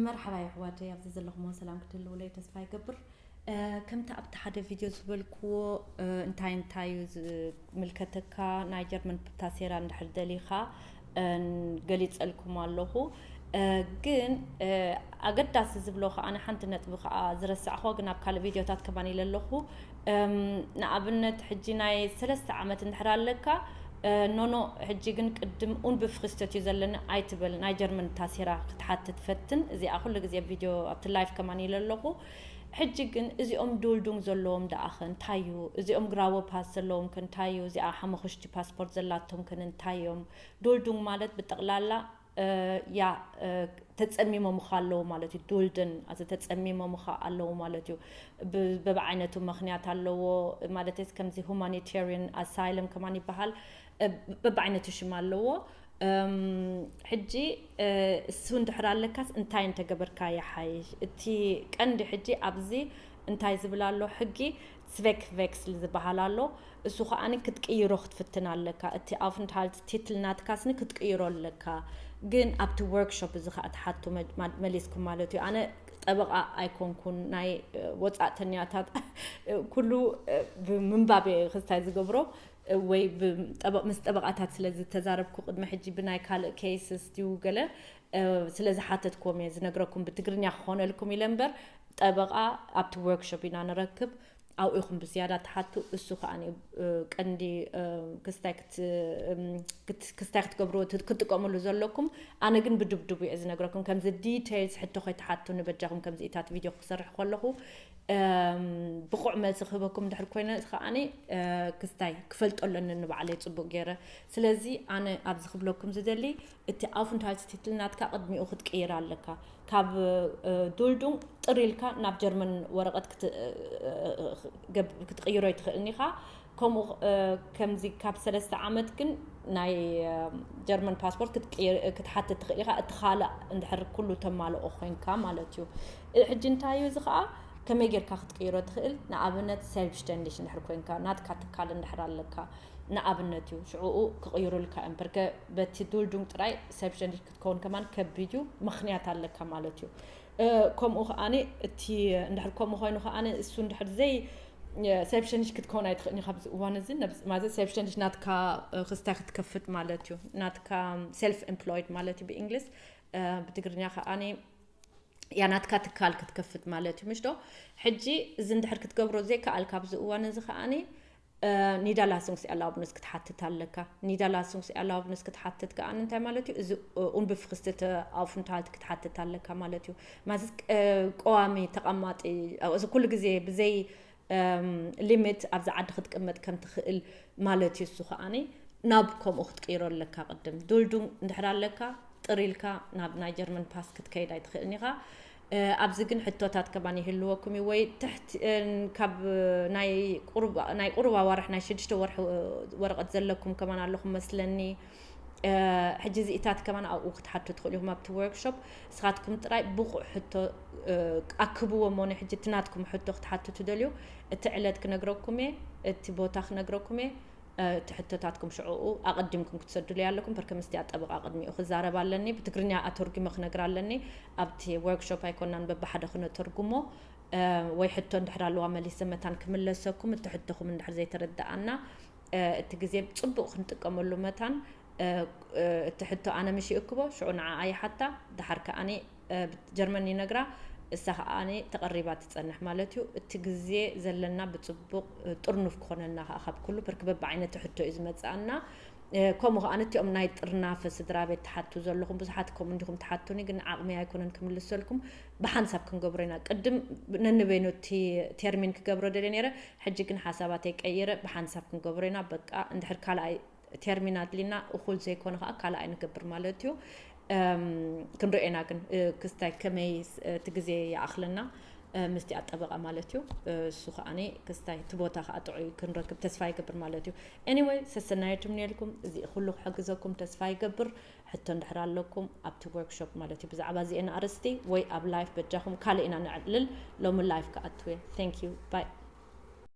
መርሓባ የሕዋተይ፣ ኣብዚ ዘለኹሞ ሰላም ክትህልውለይ ተስፋ ይገብር። ከምቲ ኣብቲ ሓደ ቪድዮ ዝበልክዎ እንታይ እንታይ እዩ ዝምልከተካ ናይ ጀርመን ፕታሴራ እንድሕር ደሊኻ ገሊፀልኩም ኣለኹ። ግን ኣገዳሲ ዝብሎ ከዓ ሓንቲ ነጥቢ ከዓ ዝረሳዕኹ፣ ግን ኣብ ካልእ ቪድዮታት ከማን ኢለ ኣለኹ። ንኣብነት ሕጂ ናይ ሰለስተ ዓመት እንድሕር ኣለካ፣ ኖኖ፣ ሕጂ ግን ቅድም ኡንብፍሪስተት እዩ ዘለኒ ኣይትበል፣ ናይ ጀርመን ታሴራ ክትሓትት ፈትን። እዚኣ ኩሉ ግዜ ቪድዮ ኣብቲ ላይፍ ከማን ኢለ ኣለኹ። ሕጂ ግን እዚኦም ዱልዱንግ ዘለዎም ደኣኸ እንታይ እዩ? እዚኦም ግራዎ ፓስ ዘለዎም ከ እንታይ እዩ? እዚኣ ሓመኹሽቲ ፓስፖርት ዘላቶም ከ እንታይ እዮም? ዱልዱንግ ማለት ብጠቕላላ ያ ተፀሚሞምኻ ኣለዉ ማለት እዩ። ዱልድን ኣዚ ተፀሚሞምኻ ኣለዉ ማለት እዩ። በብዓይነቱ ምኽንያት ኣለዎ ማለት ከምዚ ሁማኒታሪያን ኣሳይለም ከማን ይበሃል። በብዓይነቱ ሽም ኣለዎ። ሕጂ እሱ እንድሕር ኣለካስ እንታይ እንተገበርካ ይሓይሽ? እቲ ቀንዲ ሕጂ ኣብዚ እንታይ ዝብል ኣሎ ሕጊ? ስቬክ ቬክስል ዝበሃል ኣሎ። እሱ ከዓኒ ክትቅይሮ ክትፍትን ኣለካ። እቲ ኣውፍንትሃልት ቲትል ናትካስኒ ክትቅይሮ ኣለካ። ግን ኣብቲ ወርክሾፕ እዚ ከዓ ትሓቱ መሊስኩም ማለት እዩ። ኣነ ጠበቃ ኣይኮንኩን፣ ናይ ወፃእተኛታት ኩሉ ብምንባብ ክስታይ ዝገብሮ ወይ ምስ ጠበቃታት ስለ ዝተዛረብኩ ቅድሚ ሕጂ ብናይ ካልእ ኬስስ ድዩ ገለ ስለ ዝሓተትኩም እየ ዝነግረኩም። ብትግርኛ ክኾነልኩም ኢለ እምበር ጠበቃ ኣብቲ ወርክሾፕ ኢና ንረክብ። ኣብኡ ኢኹም ብዝያዳ ትሓቱ። እሱ ከዓኒ ቀንዲ ክስታይ ክትገብርዎ ክትጥቀምሉ ዘለኩም። ኣነ ግን ብድብድቡ እየ ዝነግረኩም። ከምዚ ዲቴይልስ ሕቶ ከይትሓቱ ንበጃኹም። ከምዚኢታት ቪድዮ ክሰርሕ ከለኹ ብቑዕ መልሲ ክህበኩም ድሕር ኮይነ ከዓኒ ክስታይ ክፈልጦ ኣለኒ ንባዕለይ ፅቡቅ ገይረ። ስለዚ ኣነ ኣብዚ ክብለኩም ዝደሊ እቲ ኣውፍንትሃልትስቲትል ናትካ ቅድሚኡ ክትቅይር ኣለካ። ካብ ዱልዱንግ ጥር ኢልካ ናብ ጀርመን ወረቐት ክትቅይሮ ይትኽእልኒ ኢኻ። ከምኡ ከምዚ ካብ ሰለስተ ዓመት ግን ናይ ጀርመን ፓስፖርት ክትሓትት ትኽእል ኢኻ፣ እቲ ካልእ እንድሕር ኩሉ ተማልኦ ኮይንካ ማለት እዩ። ሕጂ እንታይ እዩ እዚ ከዓ ከመይ ጌርካ ክትቅይሮ ትኽእል? ንኣብነት ሰልፍሽተንዲሽ እንድሕር ኮይንካ፣ ናትካ ትካል እንድሕር ኣለካ ንኣብነት እዩ፣ ሽዕኡ ክቕይሩልካ እዮም። በርከ በቲ ዱልዱንግ ጥራይ ሰልፍሽተንዲሽ ክትከውን ከማን ከቢድ እዩ፣ ምኽንያት ኣለካ ማለት እዩ። ከምኡ ከዓኒ እቲ እንድሕር ከምኡ ኮይኑ ከዓኒ እሱ እንድሕር ዘይ ሰልፍሽተንዲሽ ክትከውን ኣይትኽእልኒ ካብዚ እዋን እዚ። ማዘ ሰልፍሽተንዲሽ ናትካ ክስታይ ክትከፍት ማለት እዩ፣ ናትካ ሰልፍ ኤምፕሎይድ ማለት እዩ ብእንግሊዝ። ብትግርኛ ከዓኒ ያ ናትካ ትካል ክትከፍት ማለት እዩ ምሽ ዶ? ሕጂ እዚ እንድሕር ክትገብሮ ዘይከኣል ካብዚ እዋን እዚ ከዓኒ ኒዳላሱንግስ ኣላውብንስ ክትሓትት ኣለካ። ኒዳላሱንግስ ኣላውብንስ ክትሓትት ከዓኒ እንታይ ማለት እዩ? እዚ ኡንብፍክስትት ኣውፍንትሃልት ክትሓትት ኣለካ ማለት እዩ። ማለት ቀዋሚ ተቐማጢ እዚ ኩሉ ግዜ ብዘይ ሊሚት ኣብዚ ዓዲ ክትቅመጥ ከም ትኽእል ማለት እዩ። እሱ ከዓኒ ናብ ከምኡ ክትቅይሮ ኣለካ። ቅድም ዱልዱንግ እንድሕር ኣለካ ጥር ኢልካ ናብ ናይ ጀርመን ፓስ ክትከይድ ኣይትኽእልን ኢኻ። ኣብዚ ግን ሕቶታት ከማን ይህልወኩም እዩ። ወይ ትሕቲ ካብ ናይ ቁሩብ ኣዋርሕ ናይ ሽዱሽተ ወርሒ ወረቐት ዘለኩም ከማን ኣለኹም መስለኒ። ሕጂ እዚኢታት ከማን ኣብኡ ክትሓቱ ትኽእሉ ኢኹም ኣብቲ ወርክሾፕ። ንስኻትኩም ጥራይ ብቑዕ ሕቶ ኣክብዎ እሞ ንሕጂ እቲ ናትኩም ሕቶ ክትሓቱ ትደልዩ እቲ ዕለት ክነግረኩም እየ፣ እቲ ቦታ ክነግረኩም እየ። እቲ ሕቶታትኩም ሽዕኡ ኣቐዲምኩም ክትሰዱሉ ኣለኩም። በርከ ምስቲ ኣጠበቃ ቅድሚኡ ክዛረብ ኣለኒ፣ ብትግርኛ ኣተርጉመ ክነግር ኣለኒ። ኣብቲ ወርክሾፕ ኣይኮናን በብሓደ ክነተርጉሞ። ወይ ሕቶ እንድሕር ኣለዋ መሊሰ መታን ክምለሰኩም፣ እቲ ሕቶኹም እንድሕር ዘይተረድኣና እቲ ግዜ ጽቡቕ ክንጥቀመሉ መታን እቲ ሕቶ ኣነ ምሽ ይእክቦ፣ ሽዑ ንዓኣ ይሓታ፣ ደሓር ከኣኒ ጀርመን ይነግራ፣ እሳ ከኣኒ ተቐሪባ ትጸንሕ ማለት እዩ። እቲ ግዜ ዘለና ብጽቡቕ ጥርኑፍ ክኾነልና ከኣ ካብ ኩሉ ብርክ በብዓይነቱ ሕቶ እዩ ዝመጽኣና። ከምኡ ከኣ እቲኦም ናይ ጥርናፈ ስድራ ቤት ትሓቱ ዘለኹም ብዙሓት ከምኡ እንዲኹም ትሓቱኒ፣ ግን ዓቕሚ ኣይኮነን ክምልሰልኩም። ብሓንሳብ ክንገብሮ ኢና። ቅድም ነንበይኑ እቲ ቴርሚን ክገብሮ ደልየ ነይረ፣ ሕጂ ግን ሓሳባተይ ቀይረ ብሓንሳብ ክንገብሮ ኢና። በቃ እንድሕር ካልኣይ ቴርሚን ኣድሊና እኹል ዘይኮነ ከኣ ካልኣይ ንገብር ማለት እዩ። ክንሪኦ ኢና ግን ክስታይ ከመይ እቲ ግዜ ይኣኽለና ምስቲ ኣጠበቃ ማለት እዩ። እሱ ከዓኒ ክስታይ እቲ ቦታ ከኣ ጥዑይ ክንረክብ ተስፋ ይገብር ማለት እዩ። ኤኒወይ ሰሰናየቱም ነልኩም እዚ ኩሉ ክሕግዘኩም ተስፋ ይገብር። ሕቶ እንድሕር ኣለኩም ኣብቲ ወርክሾፕ ማለት እዩ ብዛዕባ እዚአን ኣርስቲ ወይ ኣብ ላይፍ በጃኹም ካልእ ኢና ነዕልል። ሎሚ ላይፍ ክኣትው እየ። Thank you bye።